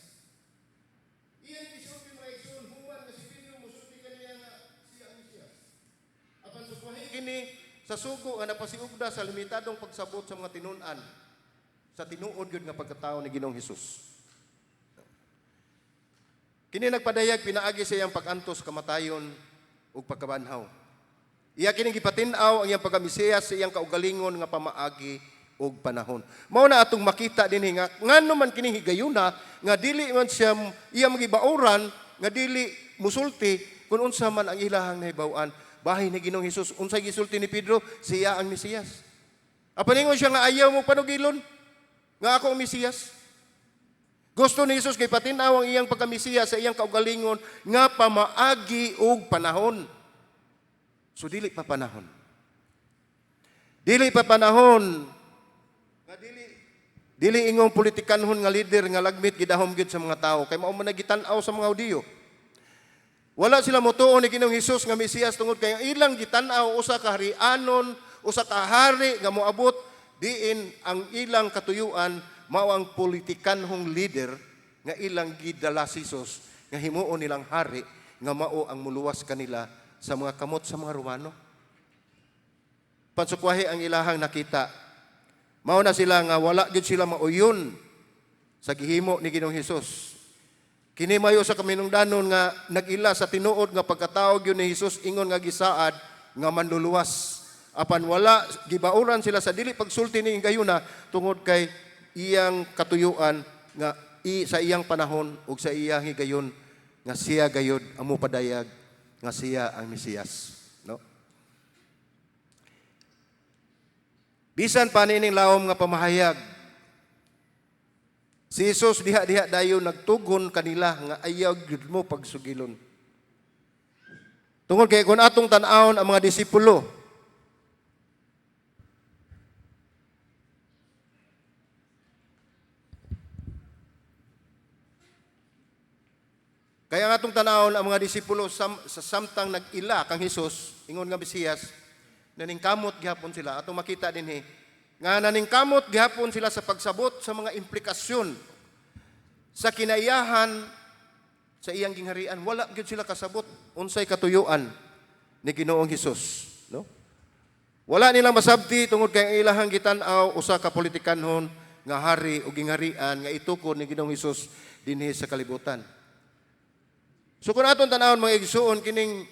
Iyang gisulti, mga igsoon, human nga si Pedro musulti kaniya nga siya ang Mesiyas. Apan sa kini sa sugo nga napasiugda sa limitadong pagsabot sa mga tinun-an sa tinuod gyud nga pagkatao ni Ginoong Hesus. Kini nagpadayag pinaagi sa iyang pag-antos, kamatayon ug pagkabanhaw. Iya kining gipatin-aw ang iyang pagka-Mesiyas sa iyang kaugalingon nga pamaagi og panahon. Mao na atong makita dinhi nga ngano man kini higayuna nga dili man siya iya magibauran nga dili musulti kung unsa man ang ilahang nahibaw-an. Bahin ni Ginoong Hesus, unsay gisulti ni Pedro, siya ang Mesiyas. Apan ingon siya nga ayaw mo panugilon nga ako ang Mesiyas. Gusto ni Jesus kay patin-aw ang iyang pagka-Mesiyas sa iyang kaugalingon nga pamaagi og panahon. So dili pa panahon. Dili pa panahon nga dili dili ingong politikanhon nga leader nga lagmit gidahom gyud sa mga tao kay mao man na gitan-aw sa mga Hudiyo. Wala sila motuo ni Ginoong Hesus nga Mesiyas tungod kay ang ilang gitan-aw usa ka harianon, usa ka hari nga moabot diin ang ilang katuyuan mao ang politikanhong leader nga ilang gidala si Jesus nga himuon nilang hari nga mao ang muluwas kanila sa mga kamot sa mga Romano. Pansukwahi ang ilahang nakita. Mao na sila nga wala gyud sila mauyon sa gihimo ni Ginoong Hesus. Kini mayo sa kaminungdanon nga nag-ila sa tinuod nga pagkatao gyud ni Hesus ingon nga gisaad nga manluluwas. Apan wala gibauran sila sa dili pagsulti ni gayuna tungod kay iyang katuyuan nga sa iyang panahon ug sa iyang higayon nga siya gayud ang mopadayag nga siya ang Mesiyas, no? Bisan pa niining lawom nga pamahayag, si Jesus diha-diha dayon nagtugon kanila nga ayaw gyud mo pagsugilon. Tungod kay kung atong tan-awon ang mga disipulo, kaya ang atong tan-awon ang mga disipulo sa samtang nag-ila kang Hesus ingon nga Mesiyas, naningkamot gihapon sila. Atong makita dinhi nga naningkamot gihapon sila sa pagsabot sa mga implikasyon sa kinaiyahan sa iyang gingharian. Wala gyud sila kasabot unsay katuyuan ni Ginoong Hesus, no? Wala nila masabti tungod kay ang ilahang gitan-aw usa ka politikanhon nga hari o gingharian nga itukod ni Ginoong Hesus dinhi sa kalibutan. So kung aton tan-awon mga igsuon kining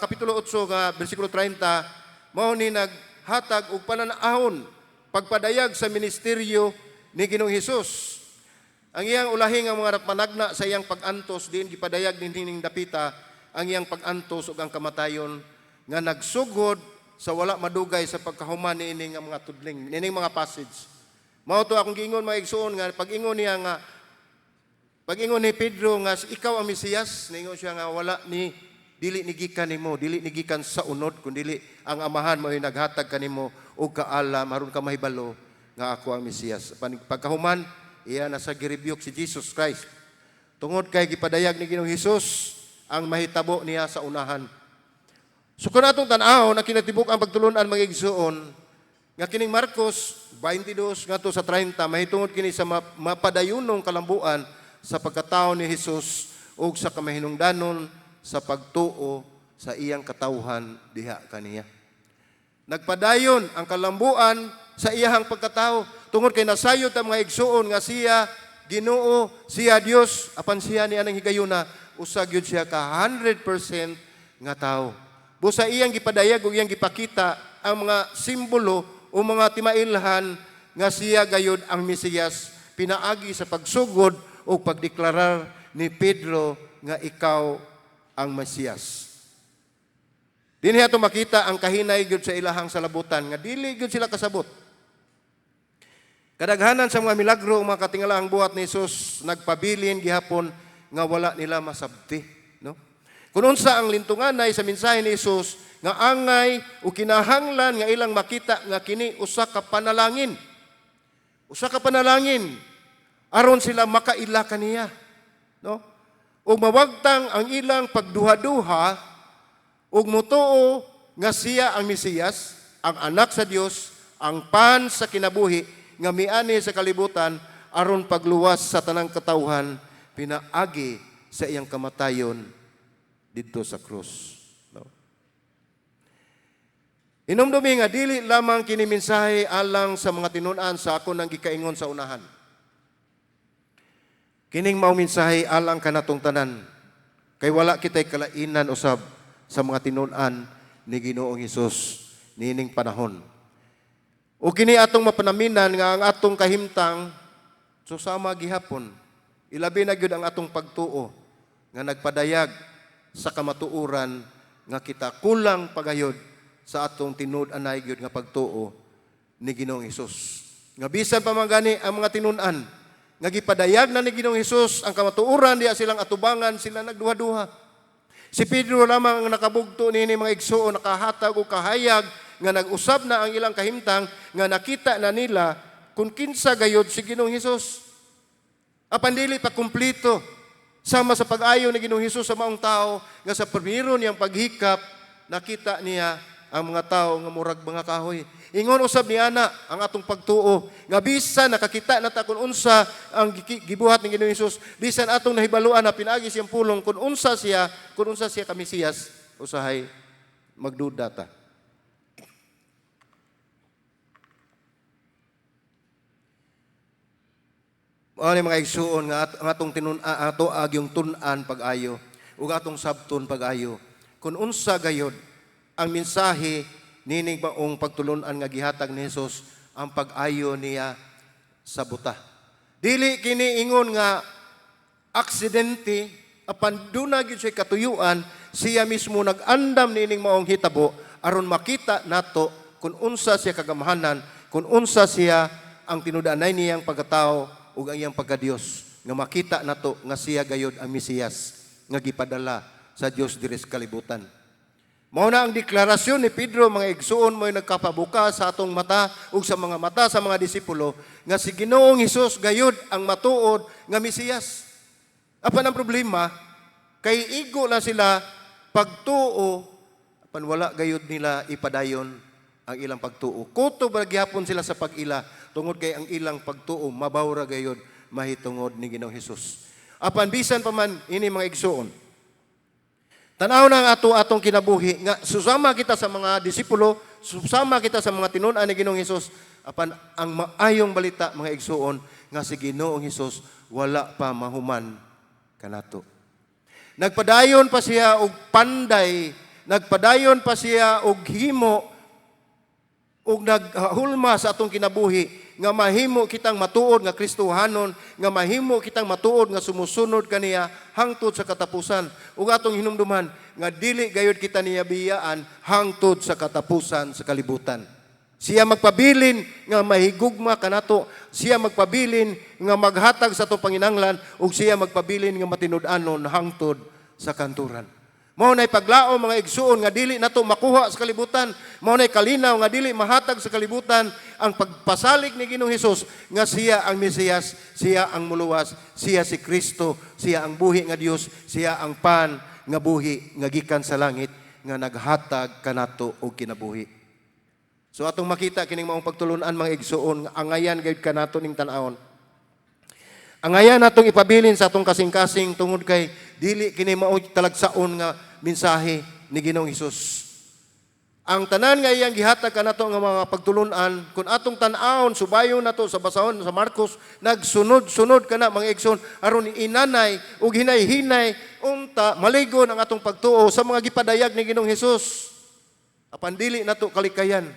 kapitulo 8 nga bersikulo 30 mao ni naghatag og pananahon pagpadayag sa ministeryo ni Ginoong Hesus. Ang iyang ulahi nga mga panagna sa iyang pag-antos diin gipadayag nining dapita ang iyang pag-antos ug ang kamatayon nga nagsugod sa wala madugay sa pagkahuman niini nga mga tudling, niining mga passage. Mao to akong giingon mga igsuon nga pag-ingon niya nga pag-ingon ni Pedro nga ikaw ang Mesiyas, niingon siya nga wala ni dili ni gikan nimo, dili ni gikan sa unod kun dili ang amahan mo naghatag kanimo og kaalam aron ka mahibalo nga ako ang Mesiyas. Pagkahuman iya na sa girebuke si Jesus Christ. Tungod kay gipadayag ni Ginoong Hesus ang mahitabo niya sa unahan. So kung atong tan-awon ang kinatibuk ang pagtulunan mga igsuon nga kining Marcos 22 ngadto sa 30 mahitungod kini sa mapadayunong kalambuan sa pagkatao ni Hesus ug sa kamahinungdanon sa pagtuo sa iyang katawhan diha kaniya. Nagpadayon ang kalambuan sa iyahang pagkatao tungod kay nasayod ang mga igsuon nga siya Ginoo, siya Dios, apan siya ni anang higayuna usa gyud siya ka 100% nga tawo. Busa iyang gipadayag ug iyang gipakita ang mga simbolo o mga timailhan nga siya gayud ang Mesiyas pinaagi sa pagsugod o pagdeklarar ni Pedro nga ikaw ang Mesiyas. Dinhi ato makita ang kahinay gyud sa ilahang salabutan nga dili gyud sila kasabot. Kadaghanan sa mga milagro o mga katingalaang buhat ni Hesus nagpabilin gihapon nga wala nila masabti, no? Kun unsa ang lintunganay sa mensahe ni Hesus nga angay o kinahanglan nga ilang makita nga kini usa ka panalangin. Usa ka panalangin aron sila makaila kaniya, no? Ug mawagtang ang ilang pagduha-duha ug motuo nga siya ang Mesiyas, ang anak sa Dios, ang pan sa kinabuhi nga miani sa kalibutan aron pagluwas sa tanang katawhan pinaagi sa iyang kamatayon didto sa krus. No? Hinumdumi nga dili lamang kini mensahe alang sa mga tinun-an sa ako nang gikaingon sa unahan. Kining mao mensahe alang kanatong tanan. Kay wala kitay kalainan usab sa mga tinun-an ni Ginoong Hesus niining panahon. O kini atong mapanaminan nga ang atong kahimtang susama gihapon. Ilabi na gyud ang atong pagtuo nga nagpadayag sa kamatuoran nga kita kulang pagayod sa atong tinud-anay gyud nga pagtuo ni Ginoong Hesus. Nga bisan pa man gani ang mga tinun-an nga gipadayag na ni Ginoong Hesus ang kamatuoran diya silang atubangan, sila nagduha-duha. Si Pedro lamang ang nakabugto niini, mga igsuon, nakahatag og kahayag nga nag-usab na ang ilang kahimtang, nga nakita na nila kung kinsa gayod si Ginoong Hesus. Apan dili pa kumpleto. Sama sa pag-ayo ni Ginoong Hesus sa maong tao nga sa primero niyang paghikap, nakita niya ang mga tao nga murag mga kahoy. Ingon usab ni ana ang atong pagtuo nga bisan nakakita na ta kung unsa ang gibuhat ni Ginoong Hesus, bisan atong nahibaluan na pinaagi siyang pulong kung unsa siya ka Mesiyas, usahay magduda ta. Mao ni, mga igsuon, nga ang atong tinun ato agyong tun-an pag-ayo ug atong sabton pag-ayo kung unsa gayod ang mensahe nining maong pagtulun-an nga gihatag ni Hesus, ang pag-ayo niya sa buta. Dili kini ingon nga aksidente, apan duna gyud siya katuyuan, siya mismo nag-andam niining maong hitabo aron makita nato kung unsa siya kagamhanan, kung unsa siya ang tinud-anay niyang pagkatao ug ang iyang pagkadiyos, nga makita nato nga siya gayod ang Mesiyas nga gipadala sa Dios diri sa kalibutan. Mao na ang deklarasyon ni Pedro, mga igsuon, mo'y nagkapabuka sa atong mata ug sa mga mata sa mga disipulo nga si Ginoong Hesus gayud ang matuod nga Mesiyas. Apan ang problema kay igo na sila pagtuo, apan wala gayud nila ipadayon ang ilang pagtuo. Kutob ra gihapon sila sa pag-ila tungod kay ang ilang pagtuo mabaw ra gayud mahitungod ni Ginoong Hesus. Apan bisan pa man ini, mga igsuon, tanaw na ang ato atong kinabuhi nga susama kita sa mga disipulo, susama kita sa mga tinun-an ni Ginoong Hesus, apan ang maayong balita, mga igsuon, nga si Ginoong Hesus wala pa mahuman kanato. Nagpadayon pa siya og panday, nagpadayon pa siya og himo ug naghulma sa atong kinabuhi nga mahimo kitang matuod nga Kristohanon, nga mahimo kitang matuod nga sumusunod kaniya hangtod sa katapusan. Ug atong hinumduman nga dili gayud kita niya biyaan hangtod sa katapusan sa kalibutan. Siya magpabilin nga mahigugma kanato, siya magpabilin nga maghatag sa atong panginanglan, ug siya magpabilin nga matinud-anon hangtod sa kanturan. Mao nay paglaom, mga igsuon, nga dili nato makuha sa kalibutan. Mao nay kalinaw nga dili mahatag sa kalibutan, ang pagpasalig ni Ginoong Hesus nga siya ang Mesiyas, siya ang muluwas, siya si Kristo, siya ang buhi nga Dios, siya ang pan nga buhi nga gikan sa langit nga naghatag kanato og kinabuhi. So atong makita kining maong pagtulunan, mga igsuon, nga angayan gayud kanato ning tan-awon. Angayan natong ipabilin sa atong kasing-kasing tungod kay dili kini mao talagsaon nga mensahe ni Ginoong Hesus. Ang tanan nga iyang gihatag kanato nga mga pagtulunan, kung atong tan-awon, subayon nato sa basahon sa Marcos, nagsunod-sunod kana, mga igsoon, aron inanay ug hinay-hinay unta maligon ang atong pagtuo sa mga gipadayag ni Ginoong Hesus. Apan dili nato kalikayan.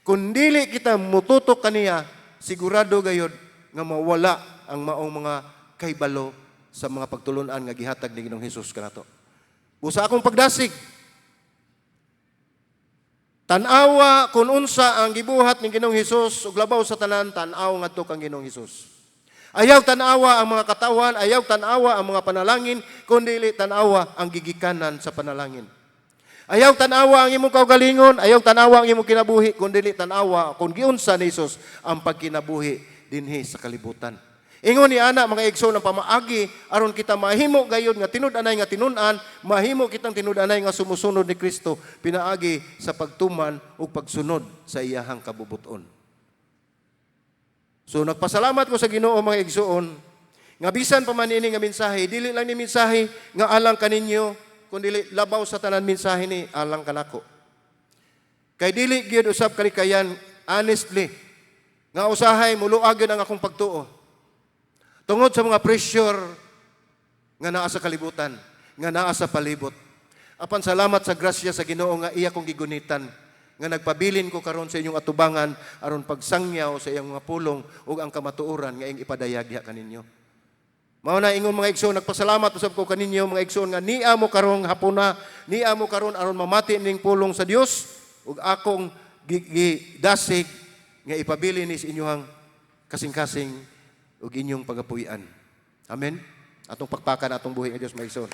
Kung dili kita mututok kaniya, sigurado gayod nga mawala ang maong mga kaybalo sa mga pagtulunan nga gihatag ni Ginoong Hesus kanato. Busa akong pagdasig, tan-awa kung unsa ang gibuhat ni Ginoong Hesus, ug labaw sa tanan, tan-aw ngadto kang Ginoong Hesus. Ayaw tan-awa ang mga katawan, ayaw tan-awa ang mga panalangin, kundi tan-awa ang gigikanan sa panalangin. Ayaw tan-awa ang imong kaugalingon, ayaw tan-awa ang imong kinabuhi, kundi tan-awa kung giunsa ni Hesus ang pagkinabuhi dinhi sa kalibutan. Ingon ni ana, mga igsoon, ang pamaagi aron kita mahimo gayud nga tinud-anay nga tinun-an, mahimo kitang tinud-anay nga sumusunod ni Kristo pinaagi sa pagtuman ug pagsunod sa iyahang kabubuton. So nagpasalamat ko sa Ginoo, mga igsoon, nga bisan pa man ini nga mensahe, dili lang ni mensahe nga alang kaninyo, kundi labaw sa tanan, mensahe ni alang kanako. Kay dili gyud usab kalikayan, honestly, nga usahay muluag gyud ang akong pagtuo. Tungod sa mga pressure nga naa sa kalibutan, nga naa sa palibot. Apan salamat sa grasya sa Ginoo nga iya kong gigunitan, nga nagpabilin ko karon sa inyong atubangan aron pagsangyaw sa iyang mga pulong ug ang kamatuoran nga iyang ipadayag diha kaninyo. Mao na ingon, mga igsoon, nagpasalamat usab ko kaninyo, mga igsoon, nga nia mo karong hapuna, nia mo karon aron mamati ning pulong sa Dios ug akong gidasig nga ipabilin ni sa inyong kasing-kasing ug inyong pagapuy-an. Amen. Atong pakpakan atong buhi nga Dios, mga igsoon.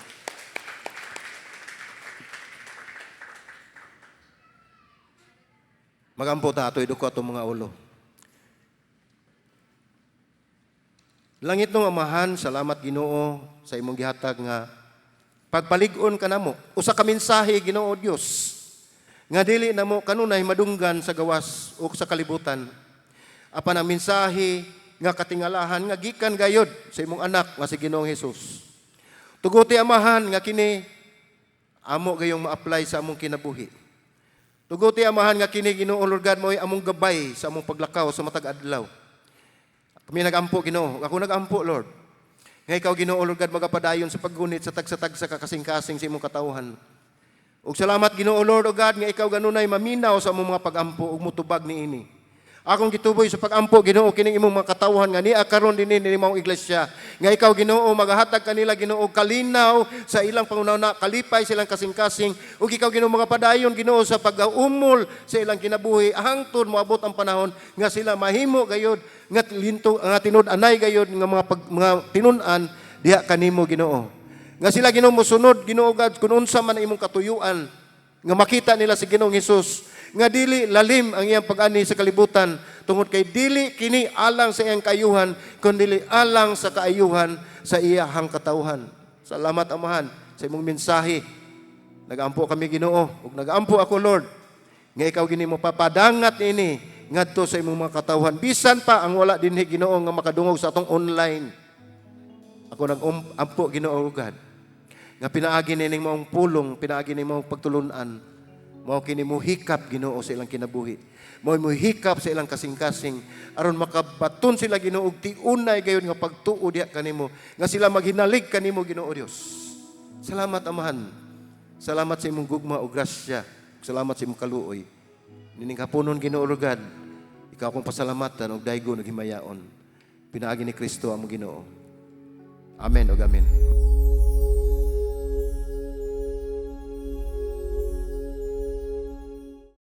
Magampo ta, ato iduko atong mga ulo. Langit nung Amahan, salamat Ginoo sa imong gihatag nga pagpalig-on kanamo. Usa ka mensahe, Ginoo Dios, nga dili namo kanunay madunggan sa gawas o sa kalibutan. Apan ang mensahe nga katingalahan nga gikan gayod sa imong anak nga si Ginoong Hesus. Tuguti, Amahan, nga kini amo gayong ma-apply sa among kinabuhi. Tuguti, Amahan, nga kini, Ginoo Lord God, mo'y among gabay sa among paglakaw sa matag adlaw. Kami nagampo, Ginoo. Ako nagampo, Lord, nga ikaw, Ginoo Lord God, magapadayon sa paggunit sa tagsa-tagsa kakasing-kasing sa imong katawhan. Ug salamat, Ginoo Lord o God, nga ikaw ganunay maminaw sa among mga pagampo ug mutubag niini. Akong gituboy sa pagampo, Ginoo, kining imong mga katawhan nga nia karon dinhi ni maong iglesia. Nga ikaw, Ginoo, magahatag kanila, Ginoo, kalinaw sa ilang panghuna-huna, kalipay sa ilang kasing-kasing, ug ikaw, Ginoo, magapadayon, Ginoo, sa pag-umol sa ilang kinabuhi hangtod moabot ang panahon nga sila mahimo gayod nga linto nga tinud-anay gayod nga mga tinun-an diha kanimo, Ginoo. Nga sila, Ginoo, mosunod, Ginoo God, kun unsa man ang imong katuyuan, nga makita nila si Ginoong Hesus nga dili lalim ang iyang pag-ani sa kalibutan tungod kay dili kini alang sa iyang kaayuhan kundi alang sa kaayuhan sa iyahang katawhan. Salamat, Amahan, sa imong mensahe. Nagampo kami, Ginoo, ug nagampo ako, Lord, nga ikaw gini mo papadangat ini ngadto sa imong mga katawhan bisan pa ang wala dinhi, Ginoo, nga makadungog sa atong online. Ako nag-ampo, Ginoo God, nga pinaagi nining maong pulong, pinaagi ning maong pagtulunan, mao kini mohikap, Ginoo, sa ilang kinabuhi. Mao mohikap sa ilang kasing-kasing aron makabaton sila, Ginoo, og tiunay gayud nga pagtuo diha kanimo, nga sila maghinalig kanimo, Ginoo Dios. Salamat, Amahan. Salamat sa imong gugma ug grasya. Salamat sa imong kaluoy. Nining haponon, Ginoo God, ikaw akong pasalamatan og daygon ug himayaon. Pinaagi ni Kristo among Ginoo. Amen ug amen.